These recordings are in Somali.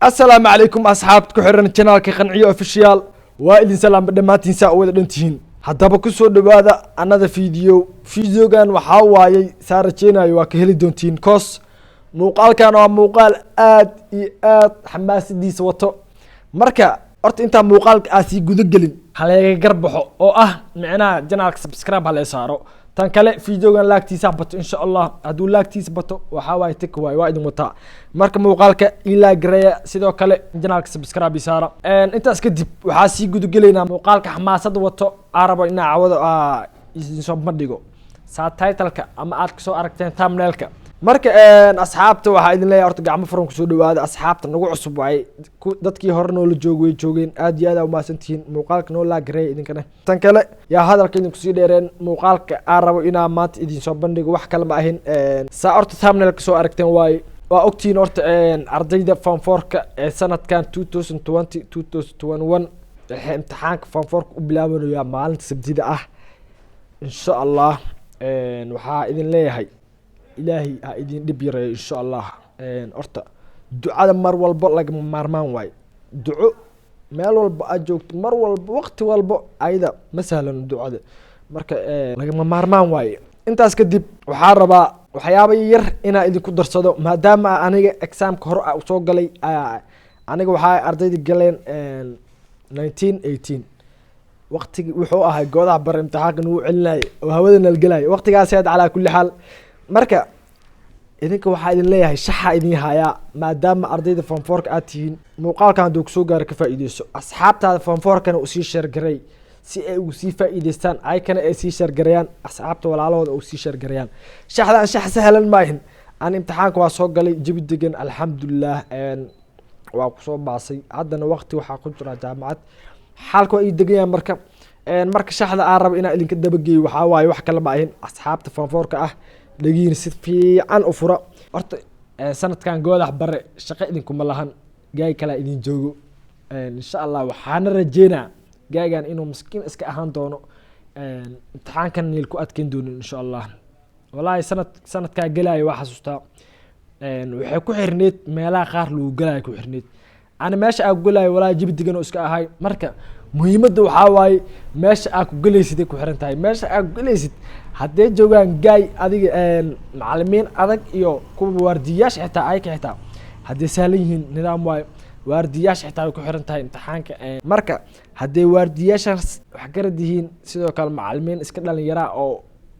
Asalaamu calaykum, asxaabta ku xiran channelka Qanciyo Official. Waa idin salaamba dhammaantiin, saa u wada dhantihiin. Haddaba kusoo dhawaada another video. Videogan waxaa waayey, saa rajeynayo waa ka heli doontiin, cos muuqaalkan waa muuqaal aad iyo aad xamaasadiisa wato. Marka horta intaa muuqaalka aa sii guda gelin, haleega garbaxo oo ah micnaha channelka subscribe halee saaro. Tan kale, videogan like-tiisa bato, insha Allah. Hadduu like-tiisa bato, waxaa waaye tik waay, waa idin wataa. Marka muuqaalka ilaa gareeya, sidoo kale channelka subscribe saara. Intaas kadib waxaa sii gudagelaynaa muuqaalka xamaasada wato. Aa rabo inaa cawada idin soo bandhigo, saa titleka ama aad kasoo aragteen thumbnailka. Marka asxaabta waxaa idin leeyahay, horta gacmo furan kusoo dhawaada. Asxaabta nagu cusub waaye, dadkii hore noola joog way joogeen, aad iyo aad aa umahadsantihiin. Muuqaalka noo like gareeya idinkana. Tan kale, yaa hadalka idinku sii dheereen, muuqaalka aan rabo inaa maanta idin soo bandhigo wax kale ma ahin, saa horta thumbnail kasoo aragteen waaye. Waa ogtihiin horta ardayda form fourka ee sanadkan 2020 2021 waxay imtixaanka form fourka u bilaabanayaa maalinta Sabtida ah, insha Allah. Waxaa idin leeyahay, Ilaahay ha idin dhib yareeyo, insha Allah. Horta ducada mar walbo lagama maarmaan waayo. Duco meel walba aad joogto, mar walba, waqti walbo, ayada ma sahlano ducada. Marka lagama maarmaan waaye. Intaas kadib waxaa rabaa waxyaaba yar inaa idinku darsado, maadaama aniga examka hore soo galay. Aniga waxaa ardayda galeen 1918, waqtigi wuxuu ahay goodaha bare imtixaanka nagu celinayay oo hawada nalgelayay waqtigaas. Had calaa kulli xaal, marka idinka waxaa idin leeyahay, shaxa idin hayaa, maadaama ardayda form fourka aad tihiin. Muuqaalkan hadduu kusoo gaaro, ka faa'iideyso. Asxaabtaada form fourkana usii share garay si ay ugu sii faa'iideystaan, ayakana ay sii share gareeyaan, asxaabta walaalahooda u sii share gareeyaan. Shaxdan shax sahlan maahin. Aan imtixaanka waa soo galay jawi degan, alxamdulilah, waa kusoo baasay. Haddana waqti waxaa ku jira jaamacad, xaalka waa ii degan yahay. Marka shaxda aan rabo inaan idinka dabageeyo waxaa waaye, wax kale ma ahin. Asxaabta form fourka ah, dhegiin si fiican u fura. Horta sanadkan Goodax Bare shaqo idinkuma lahan, gaay kalaa idin joogo, insha Allah. Waxaana rajeynaa gaaygan inuu miskiin iska ahaan doono, imtixaankan niil ku adkeyn doonin, insha Allah. Wallahi sanadkaa gelaayo waa xasuustaa, waxay ku xirneyd meelaha qaar lagu gelaayo ku xirneyd. Ani meesha aa ku gelaayo, wallahi jawi degan oo iska ahay. Marka muhiimadda waxaa waaye meesha aa ku gelaysid ay ku xiran tahay. Meesha aa ku gelaysid haddee joogaan gaay adiga macalimiin adag iyo kuwa waardiyayaasha xitaa, ayaka xitaa hadday sahlan yihiin, nidaam waayo. Waardiyayaasha xitaa way ku xiran tahay imtixaanka. Marka hadday waardiyayaashaas wax garad yihiin, sidoo kale macalimiin iska dhalinyaraa oo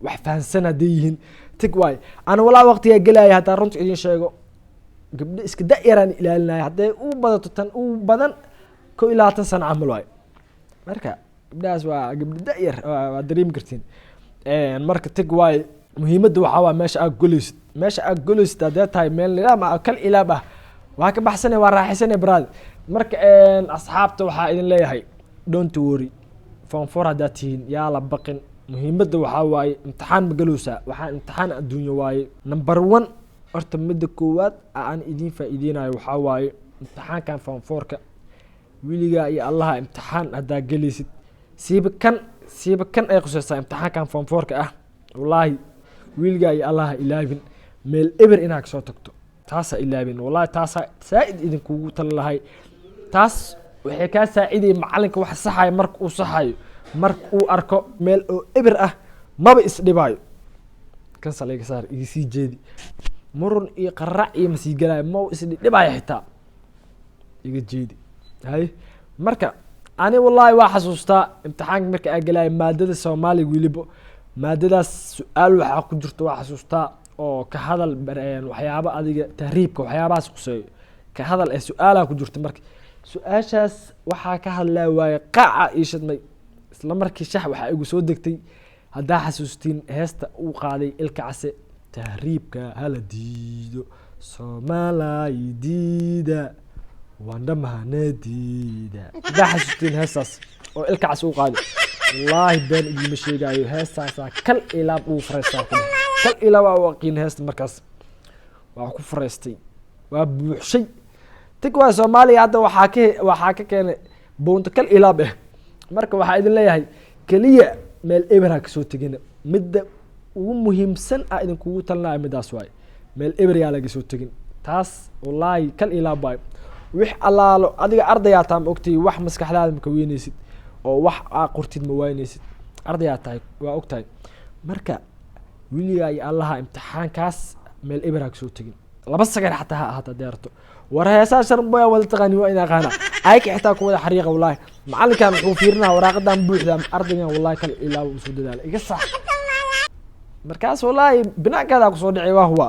wax fahansan hadday yihiin, tig waayo. Ana walaa waqtigaa gelaya, haddaan runta idin sheego, gabdho iska da-yaraan ilaalinaya. Hadday u badato, tan u badan 21 sano camal waayo. Marka gabdhahaas waa gabdho da-yar, waa dareemi kartiin. Marka tig waayo. Muhiimadda waxaa waa meesha aad goleysid. Meesha aad goleysid haddee tahay meel nidaam ah, kal ilaab ah, waa ka baxsanay, waa raaxaysanay, brother. Marka asxaabta waxaa idin leeyahay, don't worry. Form four haddaad tihiin, yaa la baqin. Muhiimadda waxaa waaye imtixaan ma galowsaa, waxaa imtixaan adduunyo waaye. Number one, horta midda koowaad aan idiin faa'iideynayo waxaa waaye, imtixaankan form fourka, weligaa iyo Allaha imtixaan haddaa gelaysid, siiba kan, siiba kan ay khuseysaa imtixaankan form fourka ah. Wallaahi weligaa iyo Allaha ilaabin meel eber inaad kasoo tagto, taasaa ilaabin. Wallahi taasaa saa-id idinkugu tali lahay. Taas waxay kaa saacidayay macalinka wax saxayo. Marka uu saxayo, marka uu arko meel oo eber ah, maba isdhibaayo. Kansal iga saar, iga sii jeedi, murun iyo qarac iyo masii galaayo, ma isdhibaayo xitaa, iga jeedi hay. Marka ani wallahi waa xasuustaa imtixaanka marka aa galaayo maadada Soomaaliga, weliba maadadaas su-aal waxaa ku jirta, waa xasuustaa, oo ka hadal waxyaaba adiga tahriibka, waxyaabahaas quseeyo ka hadal ee su-aalaa ku jirta. Marka su-aashaas waxaa ka hadlaa waaye, qaaca ii shidmay isla markii. Shax waxaa igu soo degtay, haddaa xasuustiin heesta uu qaaday Ilka Case, "Tahriibka hala diido, Soomaalay diida, wandhamahana diida". Haddaa xasuustiin heestaas oo Ilka Case uu qaaday, wallaahi been idiima sheegaayo, heestaasaa kal ilaab uu faraystaa ku dheh. Kal ilaab aa u aqiin heesta. Markaas waa ku faraystay, waa buuxshay. Tig waa Soomaaliya. Hadda waxaa ka keenay buunto kal ilaab ah. Marka waxaa idin leeyahay, keliya meel eber ha kasoo tegina. Midda ugu muhiimsan a idinkugu talinayo midaas waaye, meel eber yaa laga soo tegin. Taas wallaahi kal ilaab waayo. Wix allaalo adiga ardayaa taa, ma ogtahay? Wax maskaxdaada maka weyneysid oo wax aa qortid ma wayneysid. Ardayaa tahay, waa ogtahay. Marka wiligaa iyo Allaha imtixaankaas meel eber ha kasoo tegin, 2 sagar xataa ha ahaata deerto. War heesaa Sharmboya wada taqaani, waa in aqaana ayka xitaa ku wada xariiqa. Wallahi macalinkan wuxuu fiirinaa waraaqadan buuxda, ardaygan wallahi kale ilaa uu soo dadaala, iga sax. Markaas wallahi binaankaadaa kusoo dhacay, waa huwa.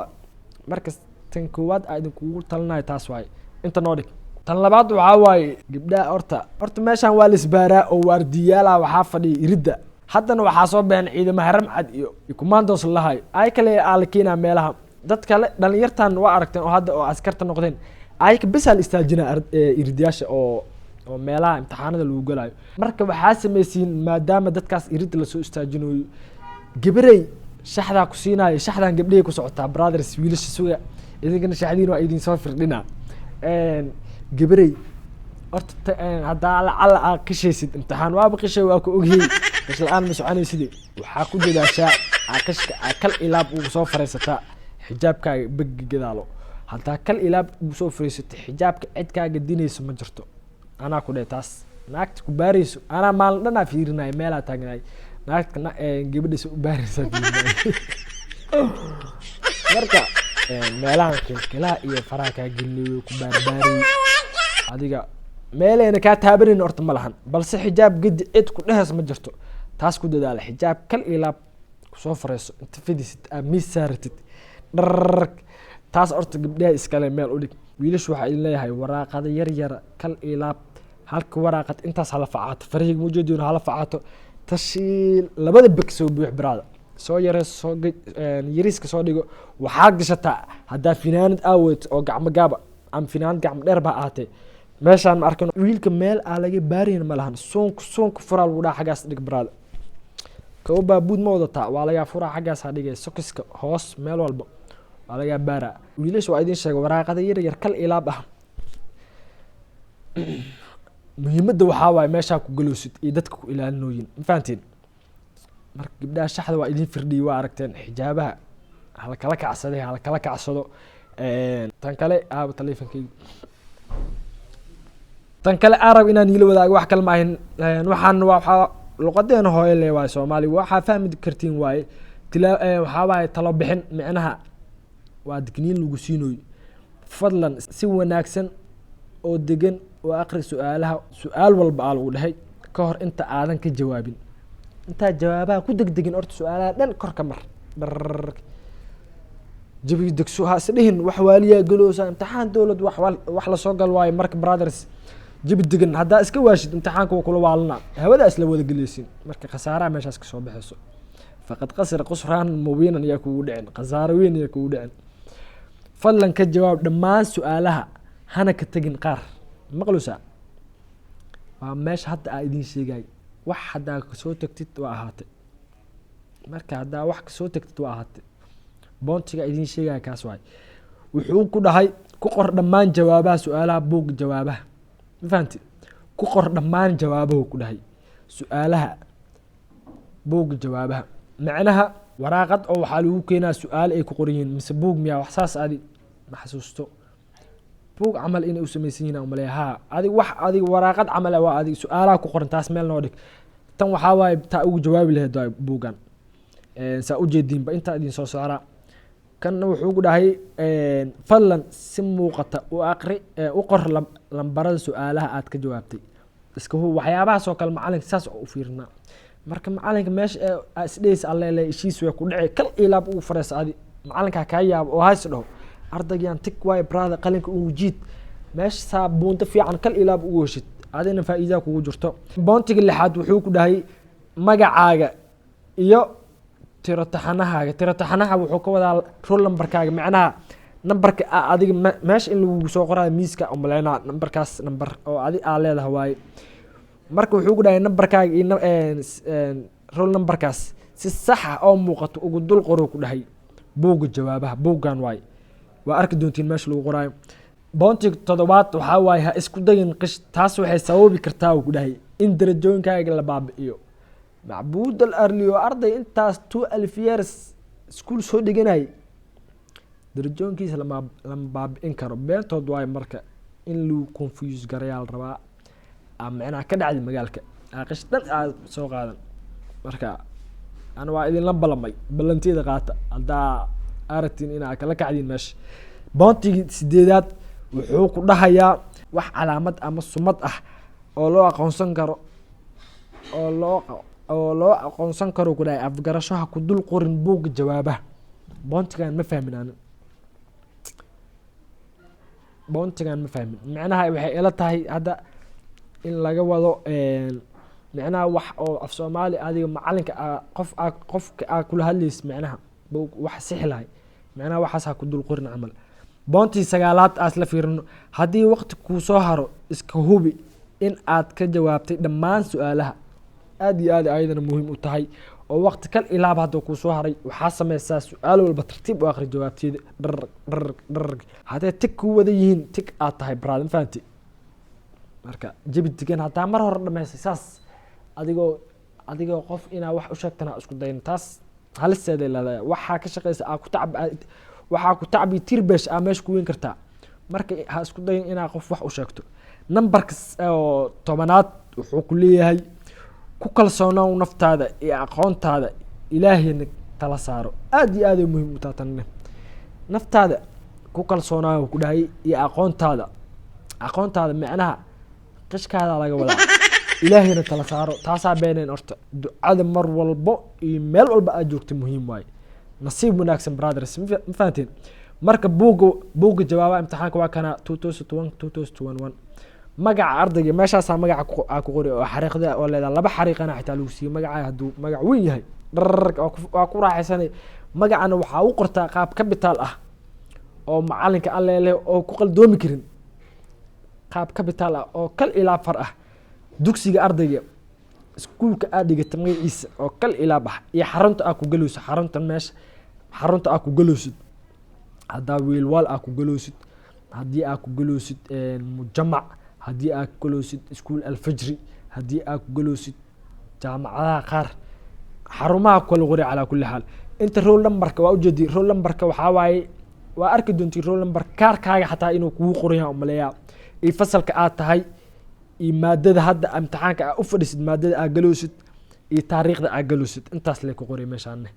Marka tan koowaad aa idinkugu talinayo taas waaye, inta noo dhig. Tan labaad waxaa waaye, gabdhaha horta meeshan waa lisbaaraa oo waardiyaala waxaa fadhiya iridda. Haddana waxaa soo baxeen ciidamo haram cad iyo commandos lahay ay kale aa la keenaa meelaha. Dad kale dhalinyartan waa aragteen oo hadda oo askarta noqdeen, ayka besaa la istaajinaa iridayaasha oo meelaha imtixaanada lagu galayo. Marka waxaa sameysiin, maadaama dadkaas iridda lasoo istaajinayo, gabarey shaxdaa ku siinayo, shaxdan gabdhahay ku socotaa. Brothers, wiilasha suga, idinkana shaxdiin waa idin soo firdhina. Gabarey horta haddaa lacala aa qishaysid imtixaan, waaba qishay, waa ku ogyey, qish la-aan ma soconaysid. Waxaa ku dadaashaa aa qishka aa kal ilaab ugu soo faraysataa xijaabkaaga begi gadaalo. Haddaa kal ilaab ugu soo fariisatay xijaabka, cid kaaga dinayso ma jirto. Anaa ku dhahay, taas naagta ku baarayso, anaa maalin dhanaa fiirinaya, meelaa taagnaay, naagta gabadhiisa u baaraysaa fiirinaya. Marka meelahan kilkilaha iyo faraha kaa gelinayo ku baarbaarayy, adiga meelayna kaa taabanin horta ma lahan, balse xijaab gedi cid ku dheheys ma jirto. Taas ku dadaala, xijaab kal ilaab kusoo fareyso, inta fidisid aa miis saaratid dharr. Taas horta gabdhaha iskale meel u dhig. Wiilashu waxaa idin leeyahay, waraaqada yar yara kal ilaab, halka waraaqad intaas hala facaato, farahiyga mujeediin hala facaato, tashiil labada beg soo buux biraada, soo yareyso, soo yariiska soo dhigo. Waxaad gashataa haddaa finaanad aaweyt oo gacmo gaaba ama finaanad gacmo dheer baa ahaatee, meeshaan ma arkin wiilka meel aa laga baarayn ma lahan. Suunka furaa lagu dhaha, xaggaas dhig biraada. Kabo baabuud ma wadataa? Waa lagaa furaa, xaggaas ha dhigay, sokiska hoos, meel walba waa lagaa baaraa. Wiilasha waa idin sheegay, waraaqada yar yar kal ilaab ah. Muhiimadda waxaa waaye meeshaa ku galowsid iyo dadka ku ilaalinooyin, ma fahanteen? Marka gabdhaha shaxda waa idin firdhiyey, waa aragteen. Xijaabaha hala kala kacsaday, hala kala kacsado. Tan kale aaba taleefonkeyga. Tan kale aan rab inaan iila wadaago wax kale ma ahin, waxaan waa waxaa luqadeena hooyo le waaye, Soomaaliga waxaa fahmi kartiin waaye. Tila waxaa waaye talo bixin, micnaha waa digniin lagu siinayo. Fadlan si wanaagsan oo degan oo aqri su-aalaha. Su-aal walba aa lagu dhahay ka hor inta aadan ka jawaabin, intaa jawaabaha ku degdegin, horta su-aalaha dhan kor ka mar dhar, jabiga degso, ha is dhihin wax waaliyaa galoosa imtixaan dowlad, wax lasoo gal waayo. Marka brothers, jabi degan haddaa iska waashid, imtixaanka waa kula waalana, hawadaa isla wada geleysin. Marka khasaaraha meeshaas kasoo baxayso, faqad qasira qusraan mubiinan, yaa kugu dhicin khasaaro weyn, yaa kugu dhicin. Fadlan ka jawaab dhammaan su-aalaha, hana ka tegin qaar. Maqlusa waa meesha hadda aa idiin sheegay, wax haddaa kasoo tagtid waa ahaatay. Marka haddaa wax kasoo tagtid waa ahaatay, boontiga idiin sheegaya kaas waay. Wuxuu ku dhahay ku qor dhammaan jawaabaha su-aalaha buugga jawaabaha, ma fahanti? Ku qor dhammaan jawaabahu ku dhahay su-aalaha buugga jawaabaha. Macnaha waraaqad oo waxaa lagu keenaa su-aal ay ku qoran yihiin, mise buug miyaa, wax saas adi ma xasuusto, buug camal inay u samaysan yihin umaleya. Ha, adig wax adig waraaqad camal ah waa adig su-aalaha ku qoran, taas meel noo dhig. Tan waxaa waaye taa ugu jawaabi lahayd waay buuggan, saa ujeediinba intaa idin soo saaraa. Kanna wuxuu ku dhahay fadlan si muuqata u aqri, u qor lambarada su-aalaha aad ka jawaabtay. Iska hu waxyaabahaas oo kale macalinka saas oo u fiirinaa. Marka macalinka meesha ee isdhehaysa allele ishiis way ku dhici, kal ilaab ugu fareysa, adi macalinkaa kaa yaabo oo hays dhaho ardaygan tig waayo. Brother, qalinka ugu jiid meesha saa buunto fiican, kal ilaab ugu heshid, adina faa'iidaa kugu jirto. Boontiga lixaad wuxuu ku dhahay magacaaga iyo tiro taxanahaaga. Tiro taxanaha wuxuu ka wadaa roll numberkaaga, macnaha nambarka adiga meesha in lagugu soo qoraayo miiska umaleynaa, nambarkaas nambar oo adi aa leedahay waaye. Marka wuxuu ku dhahay nambarkaaga iyo roll numberkaas si sax ah oo muuqato ugu dul qoruu ku dhahay buugga jawaabaha. Buuggan waaye, waa arki doontiin meesha lagu qoraayo. Boontiga toddobaad waxaa waaye ha isku dayin qish, taas waxay sababi kartaa uu ku dhahay in darajooyinkaaga la baabi'iyo. Macbuud al arliyo, arday intaas 12 years iskuul soo dhiganay darajooyinkiisa lama baabi'in karo, beentood waayo. Marka In lagu confuse garayaa la rabaa, micnaha ka dhacdi magaalka qish dhan aad soo qaadan. Marka ana waa idinla ballamay, ballanteeda qaata haddaa aragtiin inaa kala kacdiin meesha. Point-igii sideedaad wuxuu ku dhahayaa wax calaamad ama sumad ah oo loo aqoonsan karo, oo loo aqoonsan karo, ku dhahay, afgarasho ha ku dul qorin buugga jawaabaha. Point-igan ma fahmin ani, point-igan ma fahmin. Micnaha waxay ila tahay hadda in laga wado micnaha wax oo af Soomaali adiga macalinka aa qof aa qofka aa kula hadlaysa, micnaha wax sixi lahay, micnaha waxaas ha ku dul qorin camal. Point-ii sagaalaad aas la fiirino. Haddii waqti kuu soo haro, iska hubi in aad ka jawaabtay dhammaan su-aalaha. Aad iyo aad ayadana muhiim u tahay oo waqti kal ilaaba hadda kuu soo haray, waxaa sameysaa su-aal walba tartiib u akri jawaabteeda, dhar dhar dhar. Hadday tick ku wada yihiin, tick aad tahay, brother, ma fahanti? Marka jabi degan haddaa mar hore dhameysay, saas adigoo qof inaa wax u sheegtana ha isku dayin. Taas halisteeday leedahay. Waxaa ka shaqeysa aa ku tacab, waxaa ku tacbi tirbesh aa meesha ku weyn kartaa. Marka ha isku dayin inaa qof wax u sheegto. Numberka oo 10aad wuxuu ku leeyahay ku kalsoonow naftaada iyo aqoontaada, Ilaahayna tala saaro. Aad iyo aad ay muhiim u taha tanne. Naftaada ku kalsoonaayo ku dhahay iyo aqoontaada. Aqoontaada micnaha qishkaada laga wadaa. Ilaahayna tala saaro, taasaa beeneen. Horta ducada mar walbo iyo meel walba aad joogta muhiim waaye. Nasiib wanaagsan, brothers, ma fahanteen? Marka buugga jawaabaha imtixaanka waa kana, 2021, 2021. Magaca ardayga meeshaasaa magaca aa ku qori oo xariiqda oo leedahay laba xariiqana xitaa lagu siiyey. Magaca hadduu magac weyn yahay, dharark waa ku raaxaysanay. Magacana waxaa u qortaa qaab capital ah oo macalinka alleele oo ku qaldoomi karin, qaab capital ah oo kal ilaa far ah. Dugsiga ardayga, iskuulka aad dhigata magaciisa oo kal ilaa bax, iyo xarunta aad ku galeyso, xarunta meesha, xarunta aad ku galeysid, haddaa Wiilwaal aad ku galeysid, haddii aad ku galeysid Mujamac, haddii aad ku galeysid iskuul Alfajri, haddii aad ku galeysid jaamacadaha qaar, xarumaha kala qori. Calaa kulli xaal, inta roll numberka waa ujeedi. Roll numberka waxaa waaye, waa arki doonti roll number kaarkaaga xataa inuu kugu qoran yahay umaleeyaa, iyo fasalka aad tahay, iyo maadada hadda imtixaanka aad u fadhisid, maadada aad galoosid iyo taariikhda aad galoosid. Intaas lay ku qoray meeshaane.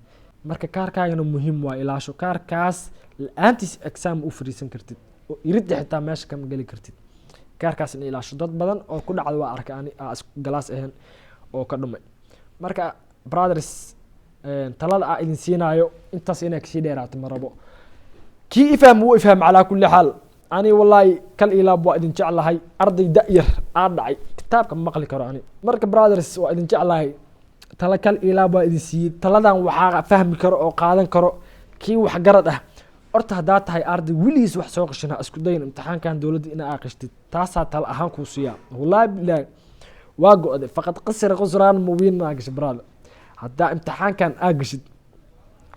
Marka kaarkaagana muhiim waa ilaasho. Kaarkaas la-aantiis exam u fadhiisan kartid oo iridda xitaa meesha kama geli kartid. Kaarkaas in ilaasho. Dad badan oo ku dhacda waa arkay ani aa isku galaas ahayn oo ka dhumay. Marka brothers, talada aa idin siinaayo intaas inay kasii dheeraato ma rabo. Kii ifaham wuu ifham. Calaa kulli xaal, ani wallaahi kal ilaab waa idin jeclahay. Arday da-yar aa dhacay kitaabka ma maqli karo ani. Marka brothers, waa idin jeclahay. Tala kal ilaab waa idin siiyey. Taladan waxaa fahmi karo oo qaadan karo kii waxgarad ah. Horta haddaa tahay arday weligiis wax soo qashin, ha isku dayin imtixaankan dowladda ina aa qashtid. Taasaa tala ahaan kuu siiyaa. Wallaahi bilaahi waa go-day. Faqad qasira qusraan mubiin aa gashay, brother. Haddaa imtixaankan aa gashid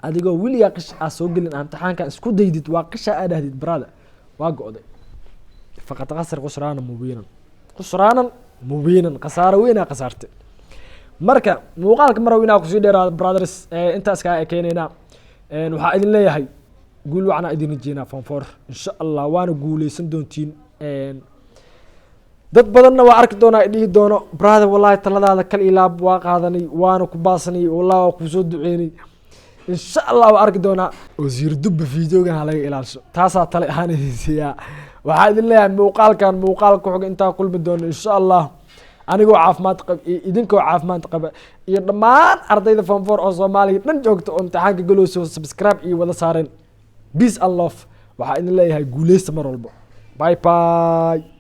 adigoo weligaa qish aa soo gelin, aa imtixaankan isku daydid, waa qisha aa dhahdid, brother, waa go-day. Faqad qasir qusraanan mubiinan, qusraanan mubiinan, khasaaro weynaa khasaartay. Marka muuqaalka marow inaa kusii dheeraado, brothers, intaas kaa ekeenaynaa. Waxaa idin leeyahay guul wacnaa idin rajeynaa form four, insha Allah waana guuleysan doontiin. Dad badanna waa arki doonaa dhihi doono: "Brother, wallahi taladaada kal ilaab waa qaadanay, waana ku baasanay, wallahi waa kusoo duceynay." Insha Allah waa arki doonaa. Wasiir dubba videogan ha laga ilaalisho. Taasaa tale ahaan idin siiyaa. Waxaa idin leeyahay muuqaalkan muuqaalka xog intaa kulmi doono, insha Allah, anigoo caafimaad qaba iyo idinkoo caafimaad qaba iyo dhammaan ardayda form four oo Soomaaliya dhan joogta oo imtixaanka galowso, subscribe iyo wada saareen. Peace and love. Waxaa idin leeyahay guuleysta mar walba. Bye bye.